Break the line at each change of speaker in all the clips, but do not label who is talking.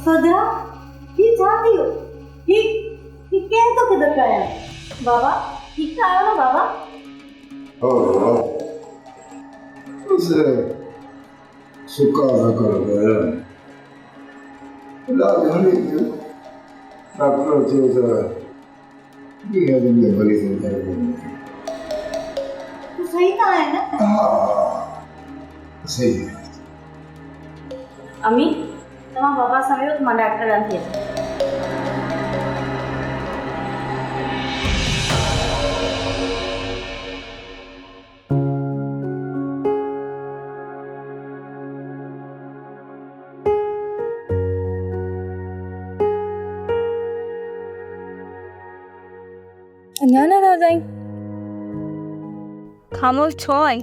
سدرا، هي ڇا ٿي ويو؟ هي هي ڪنهن توکي ڌڪ هنيا؟ بابا، ٺيڪ ته آهيو نه بابا؟
هو بابا، بس سڪا سڪا پيا آهن. علاج هلي پيو. ڊاڪٽر چيو ته ڏينهن ڏينهن ۾ ڀلي ٿي گهر وڃي.
تون صحيح ته آهين نه؟
ها صحيح آهيان.
امي، توهان بابا سان ويهو ته مان ڊاڪٽر ڏانهن ٿي اچان.
اڃا ناراض آهين؟ خاموش ڇو آهين؟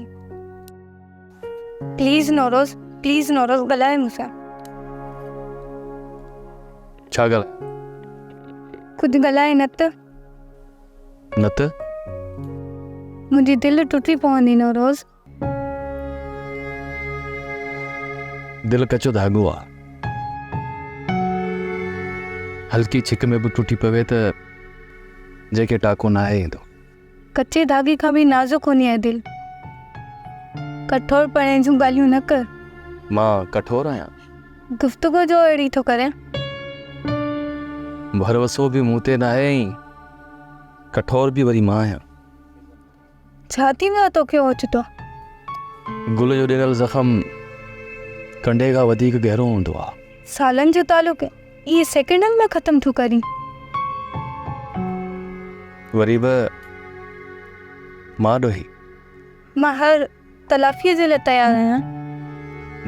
پليز نوروز، پليز نوروز ڳالهاء مون سان.
ڇا ڳالهايان؟
ڪجهه ڳالهاء نه ته.
نه ته؟
منهنجي دل ٽٽي پوندي نوروز.
دل ڪچو ڌاڳو آ. هلڪي ڇڪ ۾ به ٽٽي پوي ته جنهن کي ٽاڪو ناهي ايندو.
ڪچي ڌاڳي کان به نازڪ هوندي آهي دل. ڪٺور پڻي جون ڳالهيون نه ڪر.
مان ڪٺور آهيان؟
گفتگو جو اهڙي ٿو ڪرين.
ڀروسو به مون تي ناهي ۽ ڪٺور به وري مان آهيان.
ڇا ٿي ويو آهي توکي اوچتو؟
گل جو ڏنل زخم ڪنڊي کان وڌيڪ گهرو هوندو آهي.
سالن جو تعلق ائين سيڪنڊن ۾ ختم ٿو ڪرين.
وري به مان ڏوهي.
مان هر تلافيء جي لاء تيار آهيان.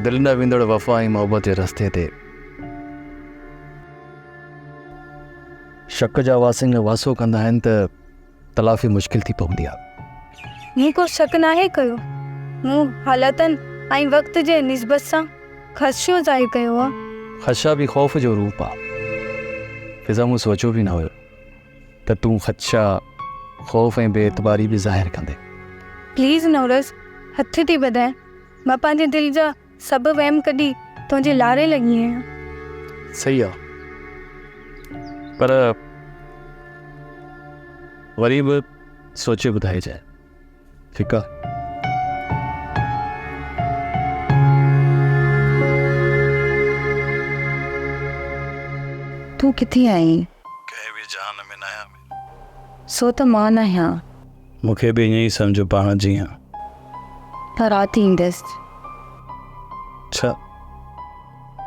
دل نه ويندڙ وفا ۽ محبت جي رستي تي شڪ جا واسينگ واسو ڪندا آهن ته تلافي مشڪل ٿي پوندي آ.
مون ڪو شڪ ناهي ڪيو. مون حالتن ۽ وقت جي نسبت سان خدشو ظاهر ڪيو آ.
خدشا به خوف جو روپ آ. فضا مون سوچيو به نه هيو ته تون خدشا، خوف ۽ بي اعتباري به ظاهر ڪندين.
پليز نورس، هٿ ٿي ٻڌائين. مان پنهنجي دل جا سڀ وهم ڪڍي تنهنجي لاري لڳي آهيان.
صحيح آ پر وري به سوچي ٻڌائجانء ٺيڪ آ.
تون ڪٿي آهين؟
ڪنهن به جهان ۾ ناهيان ميرو.
سو ته مان ناهيان.
مون کي به ائين ئي سمجهه پاڻ جيئن.
مان رات ايندس.
ڇا؟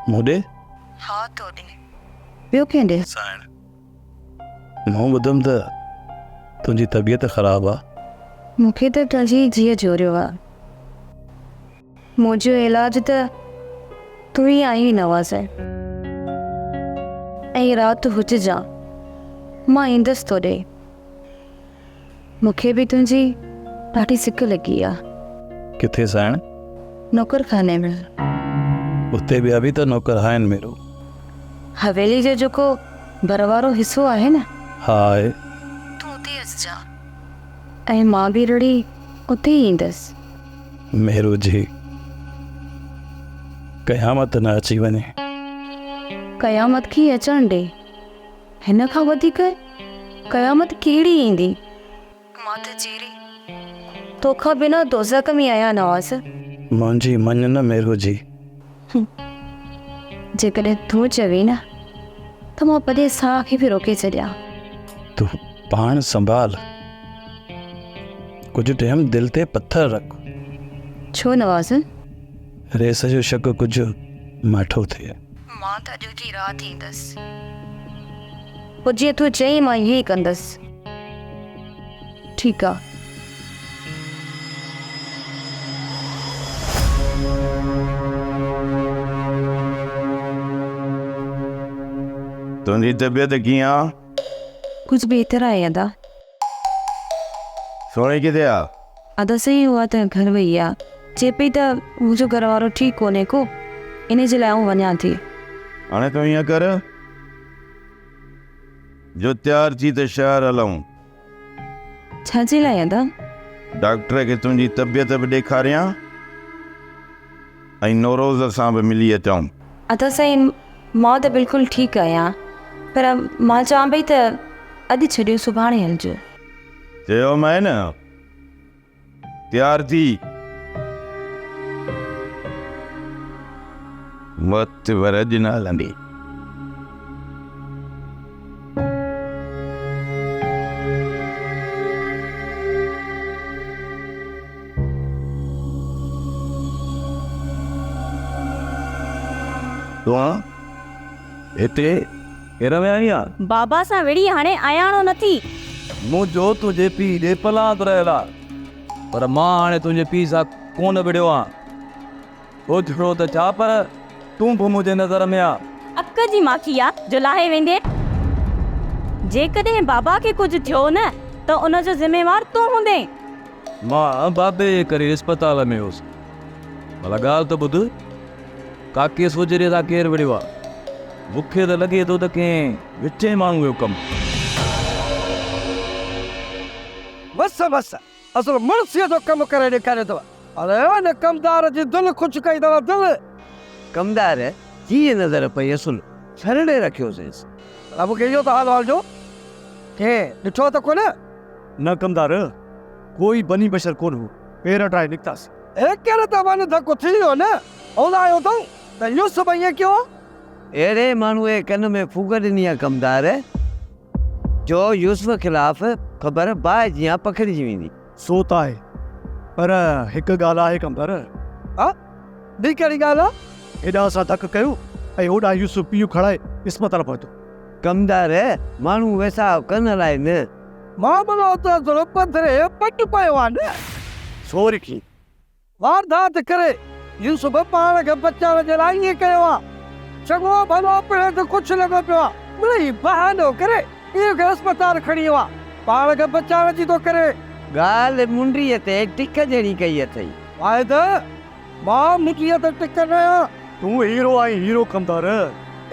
مون ڏي؟
ها تو ڏي. ٻيو ڪنهن ڏي؟
سائڻ، مون ٻڌم ته تنهنجي طبيعت خراب آ.
مون کي ته تنهنجي جيء جهوريو آ. منهنجو علاج ته تون ئي آهين نواز. ۽ رات هججان، مان ايندس تو ڏي. مون کي به تنهنجي ڏاڍي سڪ لڳي آ.
ڪٿي سائڻ؟
نوڪر خاني ۾.
اتي ٻيا به ته نوڪر آهن ميرو.
حويلي جو جيڪو ڀر وارو حصو آهي نه.
ها آهي.
تون اتي اچجان ۽ مان به رڙي اتي ئي ايندس.
ميرو جي قيامت نه اچي وڃي.
قيامت کي اچڻ ڏي. هن کان وڌيڪ قيامت ڪهڙي ايندي؟ مان ته جيئري توکان بنا دوزخ ۾ آهيان نواز.
منهنجي مڃ نه ميرو جي.
جيڪڏهن تون چوين نه ته مان پنهنجي ساهه کي به روڪي ڇڏيان.
تون پاڻ سنڀال. ڪجهه ٽيم دل تي پٿر رک.
ڇو نواز؟
ريس جو شڪ ڪجهه ماٺو ٿئي.
مان ته اڄوڪي رات ايندس. پوء جيئن تون چئين مان ائين ئي ڪندس. ٺيڪ آ.
تنهنجي طبيعت ڪيئن آ؟
ڪجهه بهتر آهي ادا.
سهڻي ڪٿي آ؟
ادا سائين اها ته گهر وئي آ. چئي پئي ته منهنجو گهر وارو ٺيڪ ڪونهي ڪو، انهي جي لاء آئون وڃان ٿي.
هاڻي تون ائين ڪر جو تيار ٿي ته شهر هلون.
ڇا جي لاء ادا؟
ڊاڪٽر کي تنهنجي طبيعت به ڏيکاريان ۽ نوروز سان به ملي اچون.
ادا سائين مان ته بلڪل ٺيڪ آهيان پر مان چوان پئي ته اڄ ڇڏيو سڀاڻي هلجو.
چيومانء نه تيار ٿي. وقت پر اڄ نه هلندي. تون هتي ڪير ۾ آئين آن؟
بابا سان وڙهي هاڻي اياڻو نه ٿي.
منهنجو تنهنجي پيء ڏي پلاند رهيل آ، پر مان هاڻي تنهنجي پيء سان ڪونه وڙهيو آن. اوجهڙو ته ڇا پر تون به منهنجي نظر ۾ آ.
اڪ جي ماکي آ جو لاهي ويندين. جيڪڏهن بابا کي ڪجهه ٿيو نه ته ان جو ذميوار تون هوندين.
مان بابي جي ڪري اسپتال ۾ هيس. ڀلا ڳالهه ته ٻڌ، ڪاڪي سوجهري سان ڪير وڙهيو آ؟ مون کي ته لڳي ٿو ته ڪنهن وچين ماڻهوء جو ڪم.
بس بس، اصل مڙسيء جو ڪم ڪري ڏيکاريو اٿو. اڙي ان ڪمدار جي دل خوش ڪئي اٿو دل.
ڪمدار، جيئن نظر پئي اصل ڇرڙي رکيوسينس.
ڀلا مون کي اهو ته حال احوال ڏيو، ڪنهن ڏٺو ته ڪونه؟
نه ڪمدار، ڪوئي بني بشر ڪونه هو، پير اٽائي نڪتاسين.
هيڪر ته وڃ ڌڪ ٿي ويو نه، اولايو اٿئون ته يوسف ائين ڪيو.
اهڙي ماڻهوء جي ڪن ۾ ڦوڪ ڏني آ ڪمدار، جو يوسف خلاف خبر باهه جيان پکڙجي ويندي.
سو ته آهي، پر هڪ ڳالهه آهي ڪمدار.
ها، ٻي ڪهڙي ڳالهه آ؟
هيڏانهن اسان ڌڪ ڪيو ۽ هوڏانهن يوسف پيء کڻائي اسپتال پهتو.
ڪمدار، ماڻهو ويساهه ڪن الائي نه.
معاملو ته ذرو پڌري پٽ پيو آ نه.
سو وري ڪيئن؟
واردات ڪري يوسف پاڻ کي بچائڻ جي لاء ائين ڪيو آ. چڱو ڀلو پڻهين ته ڪڇ لڳو پيو آ. مڙئي بهانو ڪري پيء کي اسپتال کڻي ويو آ. پاڻ کي بچائڻ جي ٿو ڪري.
ڳالهه منڊيء تي ٽڪ جهڙي ڪئي اٿئي.
واحد، مان منڊيء تي ٽڪ نه آهيان.
تون هيرو آهين هيرو ڪمدار.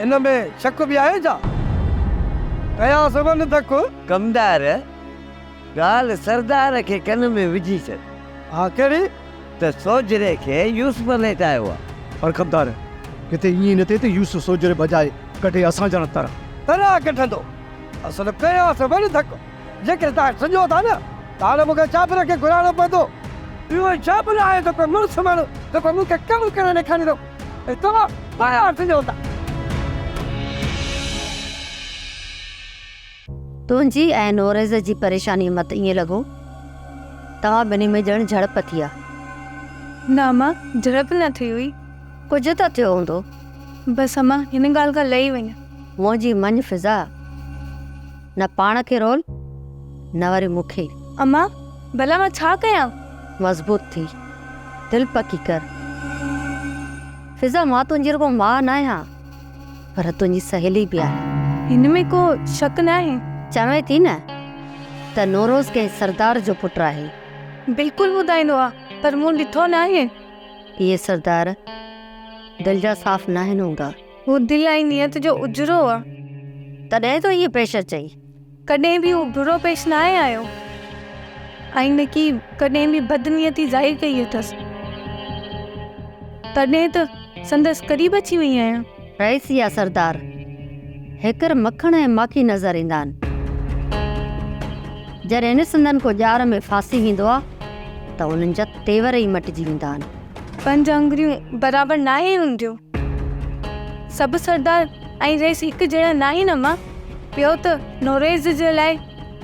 ان ۾ شڪ به آهي ڇا؟ ڪياس وڃ ڌڪ.
ڪمدار، ڳالهه سردار کي ڪن ۾ وجهي ڇڏ.
ها ڪهڙي؟
ته سوجهري کي يوسف ليٽايو آ.
پر ڪمدار، ڪٿي ائين نه ٿئي ته يوسف سوجهري بجاء ڪڍي اسان جا ترا.
ترا ڪڍندو. اصل ڪياس وڃ ڌڪ. جيڪڏهن توهان سڄو ٿا نه ته هاڻي مون کي چاپڙ کي گهرائڻو پوندو. اهو چاپڙ آهي ته ڪو مڙس ماڻهو جيڪو مون کي ڪم ڪرڻ ڏيکاريندو ۽ توهان پايا سڄو ٿا.
تنهنجي ۽ نوريز جي پريشانيء مان ته ائين لڳو توهان ٻنهي ۾ ڄڻ جهڙپ ٿي آ.
نه امان، جهڙپ نه ٿي هئي.
ڪجهه ته ٿيو هوندو.
بس امان، هن ڳالهه کان لهي وڃ.
منهنجي مڃ فضا، نه پاڻ کي رول نه وري مون کي.
امان، ڀلا مان ڇا ڪيان؟
مضبوط ٿي، دل پڪي ڪر. فضا، مان تنهنجي رڳو ماء ناهيان، پر تنهنجي سهيلي به آهيان.
هن ۾ ڪو شڪ ناهي.
چوين ٿي نه ته نوروز ڪنهن سردار جو پٽ آهي.
بلڪل ٻڌائيندو آ، پر مون ڏٺو ناهي.
اهي سردار دل جا صاف ناهن هوندا.
هو دل ۽ نيت جو اجرو آ.
تڏهن ٿو ائين پيش اچئي.
ڪڏهن به هو برو پيش ناهي آيو ۽ نه ڪي ڪڏهن به بدنيتي ظاهر ڪئي اٿس. تڏهن ته سندس قريب اچي وئي آهيان.
رئيس يا سردار هيڪر مکڻ ۽ ماکي نظر ايندا آهن. جڏهن سندن ڪو ڄار ۾ ڦاسي ويندو آ ته انهن جا تيور ئي مٽجي ويندا آهن.
پنج آڱريون برابر ناهن هونديون. سڀ سردار ۽ رئيس هڪ جهڙا ناهن امان. ٻيو ته نوريز جي لاء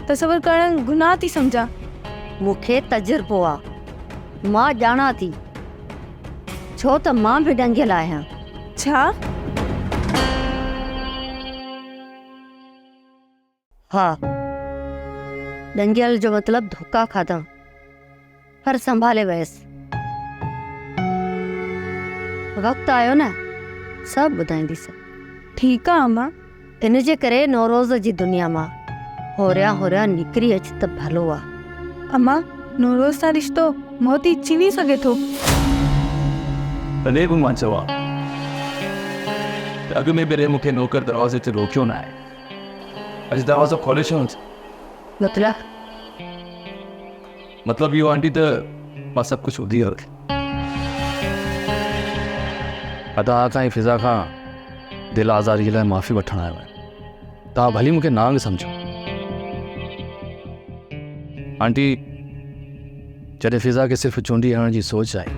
تصور ڪرڻ گناهه ٿي سمجهان.
مون کي تجربو آ. مان ڄاڻان ٿي. ڇو ته مان به ڏنگيل آهيان.
ڇا؟
ها. ڏنگيل جو مطلب ڌوڪا کاڌم. پر سنڀالي ويس. وقت آيو نه سڀ ٻڌائينديس.
ٺيڪ آ امان.
ان جي ڪري نوروز جي دنيا مان هوريان هوريان نڪري اچ ته ڀلو آ.
امان نوروز سان رشتو موتي ڇني سگهي ٿو.
تڏهن به مان چوان ته اڳ ۾ به مون کي نوڪر دروازي تي روڪيو ناهي. اڄ دروازو کولي ڇو نه؟
مطلب؟
مطلب اهو آنٽي ته مان سڀ ڪجهه ٻڌي ورتو. ادا کان ۽ فضا کان دل آزاري جي لاء معافي وٺڻ آيو آهيان. توهان ڀلي مون کي نانگ سمجهو. آنٽي، جڏهن فضا کي صرف چونڊي هڻڻ جي سوچ آئي،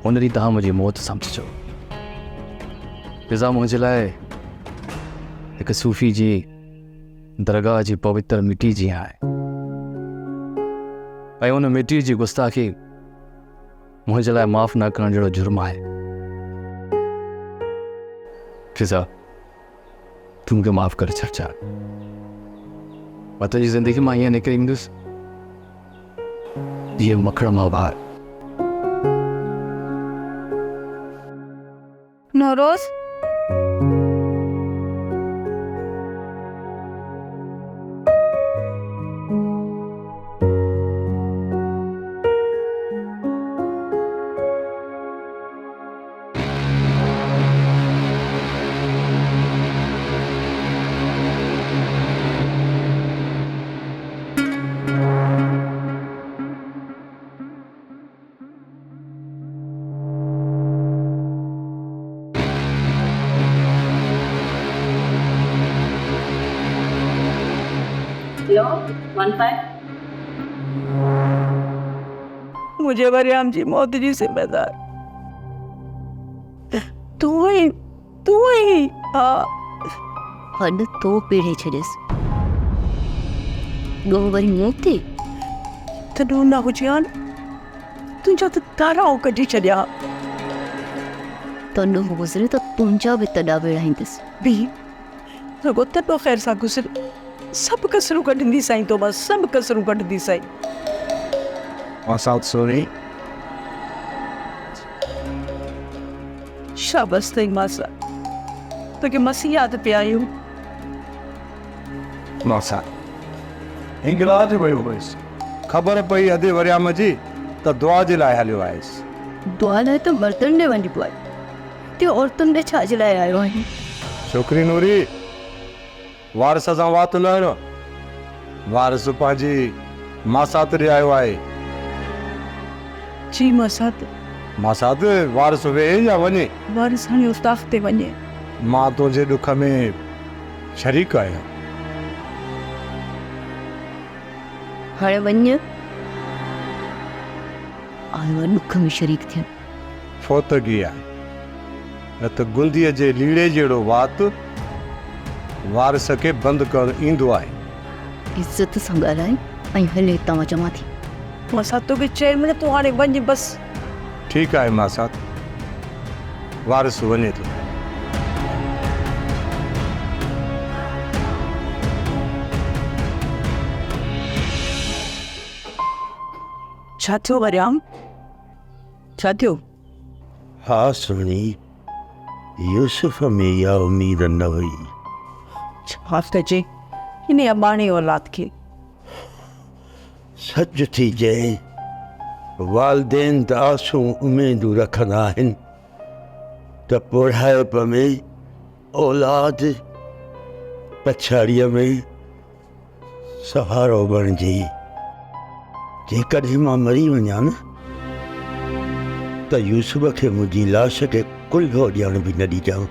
ان ڏينهن توهان منهنجي موت سمجهجو. فضا منهنجي لاء هڪ صوفي جي درگاهه جي پوتر مٽي جيان آهي ۽ ان مٽي جي گستاخي منهنجي لاء معاف نه ڪرڻ جهڙو جرم آهي. فضا، تون مون کي معاف ڪري ڇڏجان. مان تنهنجي زندگي مان ائين نڪري ايندس جيئن مکڻ مان ٻاهر.
Nowruz!
Hello one five.
منهنجي وريام جي موت جي ذميدار تون آهين، تون آهين، ها.
هڏ تو پيڙهي ڇڏيس، ڏوهه وري مون تي.
ته ڏوهه نه هجي ها نه. تنهنجا ته تارا آئون ڪڍي ڇڏيان ها.
تڏو گذري ته تنهنجا به تڏا ويڙهائيندس.
بيهه رڳو تڏو خير سان گذري. سڀ ڪسرون ڪڍنديسانء تو مان سڀ ڪسرون ڪڍنديسانء.
ماسات سهڻي.
شابس اٿئي ماسات. توکي مس ياد پيا آهيون.
ماسات هنگلاج ويو هيس. خبر پئي ادي وريام جي ته دعا جي لاء هليو آيس.
دعا لاء ته مردن ڏي وڃبو آهي، هتي عورتن ڏي ڇا جي لاء آيو آهين؟
ڇوڪري نوري، وارث سان وات نه هڻ. وارث پنهنجي ماسات ڏي آيو آهي.
جي ماسات.
ماسات، وارث ويهي يا وڃي؟
وارث هاڻي اوطاق تي وڃي.
مان تنهنجي ڏک ۾ شريڪ آهيان.
هاڻي وڃ. آيو آ ڏک ۾ شريڪ ٿيڻ.
فوتگي آهي، نه ته گنديء جي ليڙي جهڙو وات وارث کي بند ڪرڻ ايندو آهي.
عزت سان ڳالهاء ۽ هل هتان مان چوان ٿي.
ماسات توکي چيم نه تون هاڻي وڃ بس.
ٺيڪ آهي ماسات، وارث وڃي ٿو.
ڇا ٿيو وريام؟ ڇا ٿيو؟
ها سهڻي، يوسف ۾ اها اميد نه هئي.
ڇا ڪجي انهي اباڻي اولاد کي.
سچ ٿي چئين، والدين ته آسون اميدون رکندا آهن ته پوڙهائپ ۾ اولاد پڇاڙيء ۾ سهارو بڻجي. جيڪڏهن مان مري وڃان نه ته يوسف کي منهنجي لاش کي ڪلهو ڏيڻ به نه ڏجان.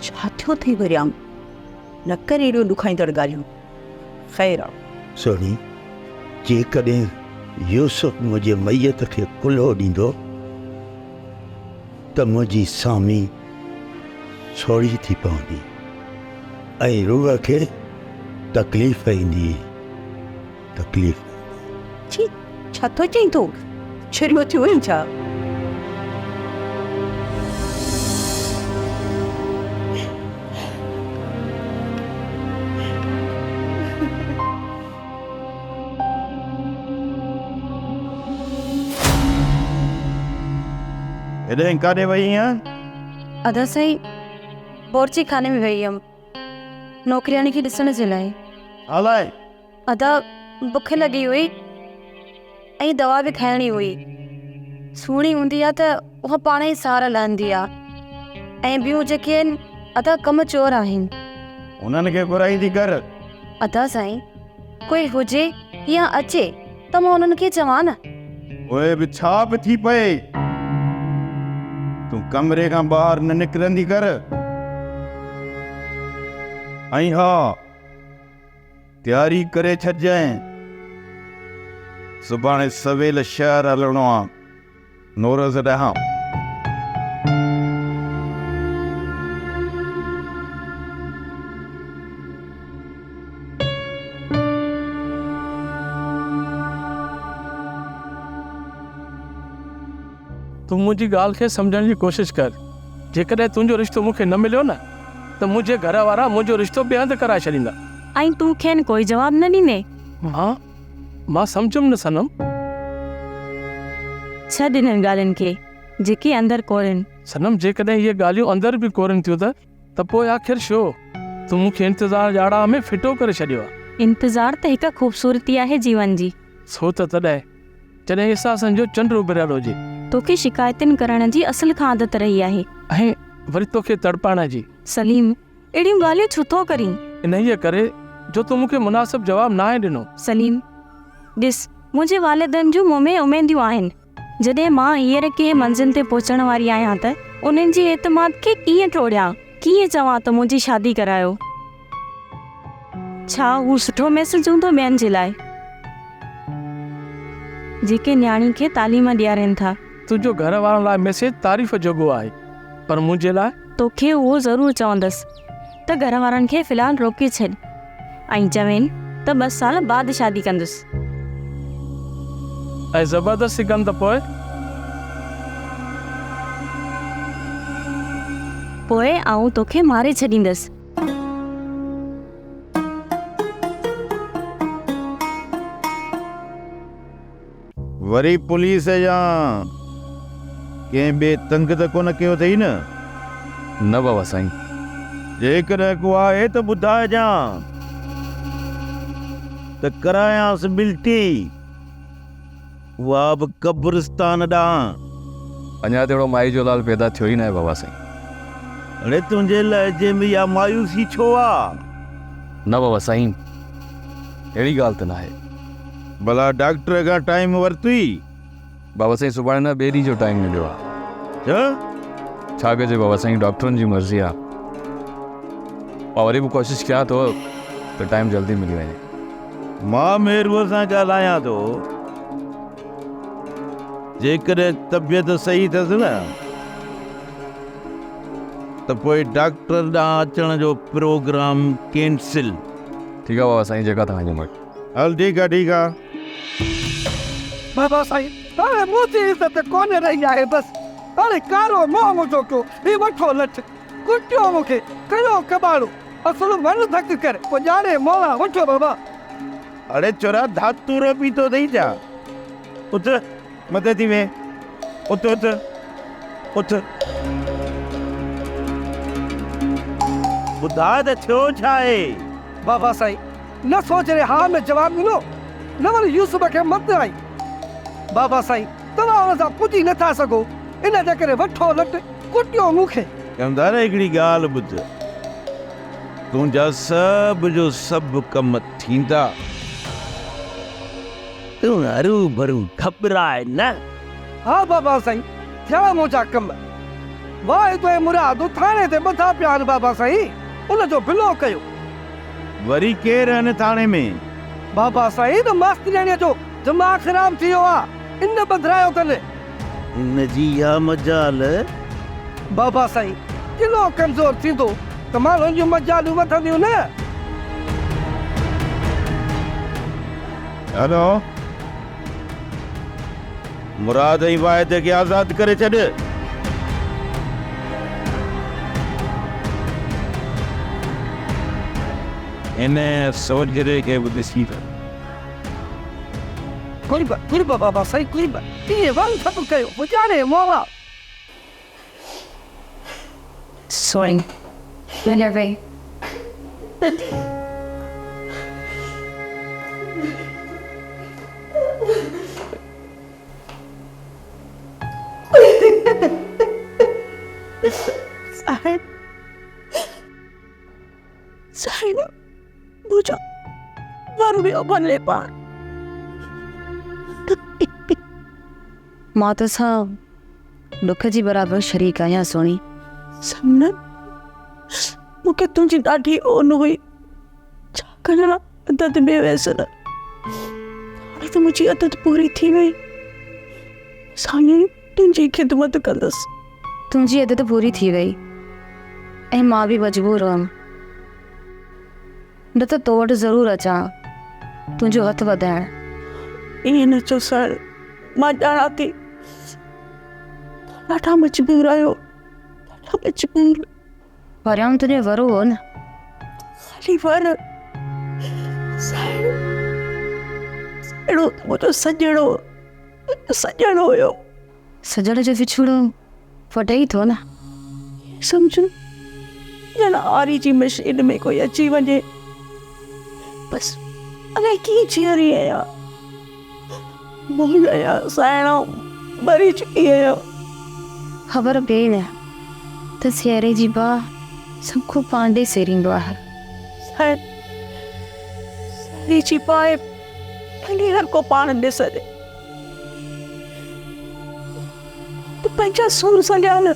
ڇا ٿيو اٿئي وريام؟ نه ڪر اهڙيون ڏکائيندڙ ڳالهيون. خير آ.
سهڻي، جيڪڏهن يوسف منهنجي ميت کي ڪلهو ڏيندو ته منهنجي سامي سوڙهي ٿي پوندي ۽ روح کي تڪليف ايندي، تڪليف ايندي.
ڇي، ڇا ٿو چئين تون؟ ڇريو ٿيو آهين ڇا؟
هيڏانهن ڪاڏي وئي آهين؟
ادا سائين، بورچي خاني ۾ وئي هيم. نوڪرياڻي کي ڏسڻ جي لاء.
ڇا لاء؟
ادا بک لڳي هئي ۽ دوا به کائڻي هئي. سهڻي هوندي آ ته اها پاڻ ئي سار لهندي آ ۽ ٻيون جيڪي آهن ادا ڪم چور آهن.
انهن کي گهرائيندي ڪر.
ادا سائين ڪوئي هجي يا اچي ته مان انهن کي چوان نه.
پوء به ڇا به ٿي پئي.
تون ڪمري کان ٻاهر نه نڪرندي ڪر. ۽ ها، تياري ڪري ڇڏجانء. سڀاڻي سويل شهر هلڻو آ، نورز ڏانهن.
تون منهنجي ڳالهه کي سمجهڻ جي ڪوشش ڪر. جيڪڏهن تنهنجو رشتو مون کي نه مليو نه ته منهنجي گهر وارا منهنجو رشتو ٻئي هنڌ ڪرائي ڇڏيندا.
۽ تون کين ڪوئي جواب نه ڏيندين؟
مان؟ مان سمجهيم نه صنم.
ڇڏ انهن ڳالهين کي، جيڪي اندر ڪورين.
صنم جيڪڏهن اهي ڳالهيون اندر به ڪورين ٿيون ته ته پوء آخر ڇو؟ تون مون کي انتظار جي آڙاهه ۾ ڦٽو ڪري ڇڏيو آهي.
انتظار ته هڪ خوبصورتي آهي جيون جي.
سو ته تڏهن، جڏهن احساسن جو چنڊ اڀريل هجي.
توکي شڪايتن ڪرڻ جي اصل کان عادت رهي آهي.
۽ وري توکي تڙپائڻ جي.
سليم، اهڙيون ڳالهيون ڇو ٿو ڪرين؟
انهيء ڪري جو تو مون کي مناسب جواب ناهي ڏنو.
سليم، ڏس، منهنجي والدين جون مون ۾ اميديون آهن. جڏهن مان هينئر ڪنهن منزل تي پهچڻ واري آهيان ته انهن جي اعتماد کي ڪيئن ٽوڙيان؟ ڪيئن چوان ته منهنجي شادي ڪرايو؟ ڇا اهو سٺو ميسيج هوندو ٻين جي لاء جيڪي نياڻي کي تعليم ڏيارين ٿا؟
تنهنجو گهر وارن لاء ميسيج تعريف جوڳو آهي پر منهنجي لاء؟
توکي اهو ضرور چوندس ته گهر وارن کي في الحال روڪي ڇڏ ۽ چوين ته ٻه سال بعد شادي ڪندس.
۽ زبردستي ڪن ته پوء؟
پوء آئون توکي ماري ڇڏيندس.
وري پوليس يا ڪنهن ٻئي تنگ ته ڪونه ڪيو اٿئي نه؟
نه بابا سائين.
جيڪڏهن ڪو آهي ته ٻڌائجان ته ڪرايانس ٻلٽي، اها به قبرستان ڏانهن.
اڃا ته اهڙو مائي جو لال پيدا ٿيو ئي ناهي بابا سائين.
اڙي تنهنجي لهجي ۾ اها مايوسي ڇو آ؟
نه بابا سائين، اهڙي ڳالهه ته ناهي.
ڀلا ڊاڪٽر کان ٽائيم ورتوئي؟
بابا سائين سڀاڻي نه ٻئي ڏينهن جو ٽائيم مليو آ.
ڇا؟
ڇا ڪجي بابا سائين ڊاڪٽرن جي مرضي آ. مان وري به ڪوشش ڪيان ٿو ته ٽائيم جلدي ملي وڃي.
مان مهروء سان ڳالهايان ٿو. جيڪڏهن طبيعت صحيح اٿس نه ته پوء ڊاڪٽر ڏانهن اچڻ جو پروگرام ڪينسل.
ٺيڪ آ بابا سائين جيڪا توهان جي مرضي.
هل ٺيڪ آ ٺيڪ آ.
بابا سائين هاڻي منهنجي عزت ڪونه رهي آهي بس هاڻي ڪارو منهن منهنجو ڪيو هي وٺو لٺ ڪٽيو مون کي ڪيو ڪٻاڙو اصل ون ڌڪ ڪر پوء ڄاڻي مولا وٺو بابا.
اڙي ڇورا ڌاتورو پيتو اٿئي ڇا؟ اٿ مٿي ٿي ويهه اٿ اٿ اٿ. ٻڌاء ته ٿيو ڇا آهي؟
بابا سائين نه سوچري ها ۾ جواب ڏنو نه وري يوسف کي مت آئي. بابا سائين توهان ان سان پڄي نه ٿا سگهو ان جي ڪري وٺو لٽ ڪٽيو مون کي.
ڪمدار هڪڙي ڳالهه ٻڌ تنهنجا سڀ جو سڀ ڪم ٿيندا.
تون هروڀرو گهٻراء نه.
ها بابا سائين ٿيا منهنجا ڪم. واحد ۽ مراد ٿاڻي تي ٻڌا پيا آهن بابا سائين ان جو بلو ڪيو.
وري ڪير آهن ٿاڻي ۾؟
بابا سائين ته ماسترياڻيء جو دماغ خراب ٿي ويو آ ان ٻڌرايو اٿن.
ان جي اها مجال.
بابا سائين قلعو ڪمزور ٿيندو ته ماڻهن جون مجالون وڌنديون نه.
هلو مراد ۽ واحد کي آزاد ڪري ڇڏ. هن سوجهري کي به ڏسي ته.
قرب قرب بابا سائين قرب. ايئن ون سڀ ڪيو پڄاڻي مولا.
سوري وڃي وئي.
سائين سائين منهنجو ور ويو ڀلي پاڻ.
مان توسان ڏک جي برابر شريڪ آهيان سهڻي.
سمنن، مون کي تنهنجي ڏاڍي اون هئي. ڇا ڪريان عدت ۾ ويس نه. هاڻي ته منهنجي عدت پوري ٿي وئي. سائين تنهنجي خدمت ڪندس.
تنهنجي عدت پوري ٿي وئي ۽ مان به مجبور هئم. نه ته تو وٽ ضرور اچان تنهنجو هٿ وڌائڻ.
ائين نه چئو سائڻ، مان ڄاڻان ٿي ڏاڍا مجبور آهيو، ڏاڍا مجبور.
وريام تنهنجو ور هو نه؟
خالي ور سائڻ، اهڙو ته منهنجو سڄڻ هو، سڄڻ هيو.
سڄڻ جو وڇوڙو وڍي ئي ٿو نه.
سمجهه ڄڻ آري جي مشين ۾ ڪوئي اچي وڃي. بس الائي ڪيئن جيئري آهيان. مئل آهيان سائڻا، مري چڪي آهيان.
خبر پئي نه ته سياري جي باهه سڀ ڪو پاڻ ڏي سيريندو آهي.
سائڻ، سياري جي باهه ڀلي هر ڪو پاڻ ڏي سڏي. تون پنهنجا سور سليا نه.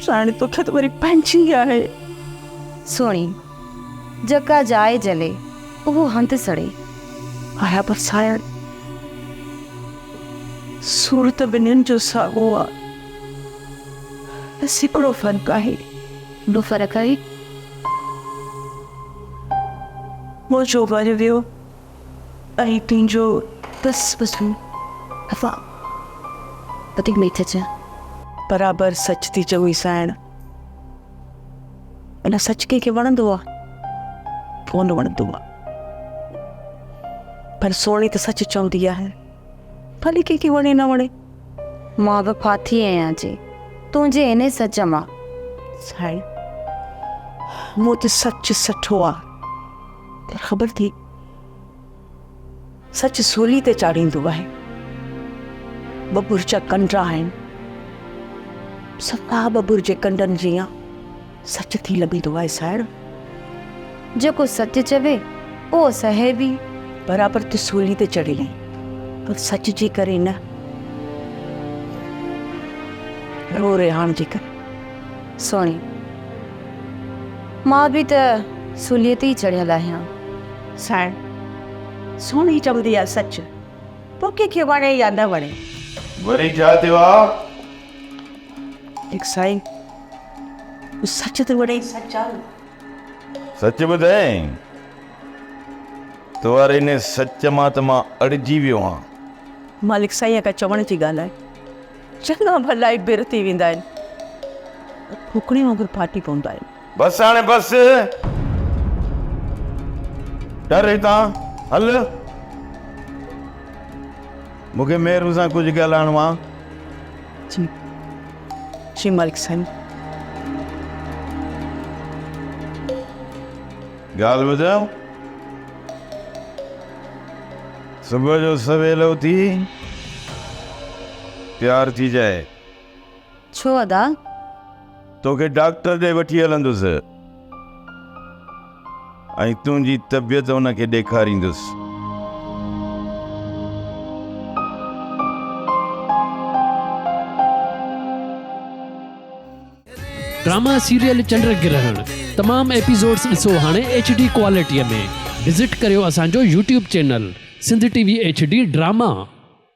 سائڻ توکي ته وري پنهنجي آهي.
سهڻي، جيڪا جاء جلي، اهو هنڌ سڙي.
آيا پر سائڻ، سور ته ٻنهين جو ساڳو آ. بس هڪڙو فرق آهي.
وڏو فرق آهي.
منهنجو ور ويو. ۽ تنهنجو
بس بس افا وڌيڪ نٿي چئه.
برابر سچ ٿي چوين سائڻ. ان سچ ڪنهن کي وڻندو آ؟ ڪونه وڻندو آ. پر سهڻي ته سچ چوندي آهي. ڀلي ڪنهن کي وڻي نه وڻي.
مان به ڦاٿي آهيان جي تنهنجي انهي سچ مان.
سائڻ مون ته سچ سٺو آ. پر خبر ٿي سچ سولي تي چاڙهيندو آهي. ٻٻر جا ڪنڊا آهن. صفا ٻٻر جي ڪنڊن جيان سچ ٿي لڳندو آهي سائڻ.
جيڪو سچ چوي اهو سهي به.
برابر تون سولي تي چڙهيل آهين پر سچ جي ڪري نه رو رهاڻ جي ڪري.
سهڻي مان به ته سوليء تي ئي چڙهيل آهيان.
سائڻ، سهڻي چوندي آ سچ، پوء ڪنهن کي وڻي يا نه وڻي.
وري ڇا ٿيو آ؟
ليڪ سائين، سچ ته وڻي سچ آ نه.
سچ ٻڌائين؟ تو واري انهي سچ مان ته مان اڙجي ويو هان.
مالڪ سائين ڪا چوڻ جي ڳالهه آهي. چڱا ڀلا ئي بر ٿي ويندا آهن. ڦوڪڻي وانگر ڦاٽي پوندا آهن.
بس هاڻي بس. ٽر هتان هل. مون کي مهرو سان ڪجهه ڳالهائڻو آ.
جي جي مالڪ سائين.
ڳالهه ٻڌايو. صبح جو سويل اٿي تيار ٿي جاء.
ڇو ادا؟
توکي ڊاڪٽر ڏي وٺي هلندس ۽ تنهنجي طبيعت ان کي ڏيکاريندس.
ڊراما سيريل چنڊ گرهڻ تمام ايپيسوڊس ڏسو هاڻي ايڇ ڊي ڪوالٽي ۾ وزٽ ڪريو اسان جو YouTube channel Sindh T V H D drama.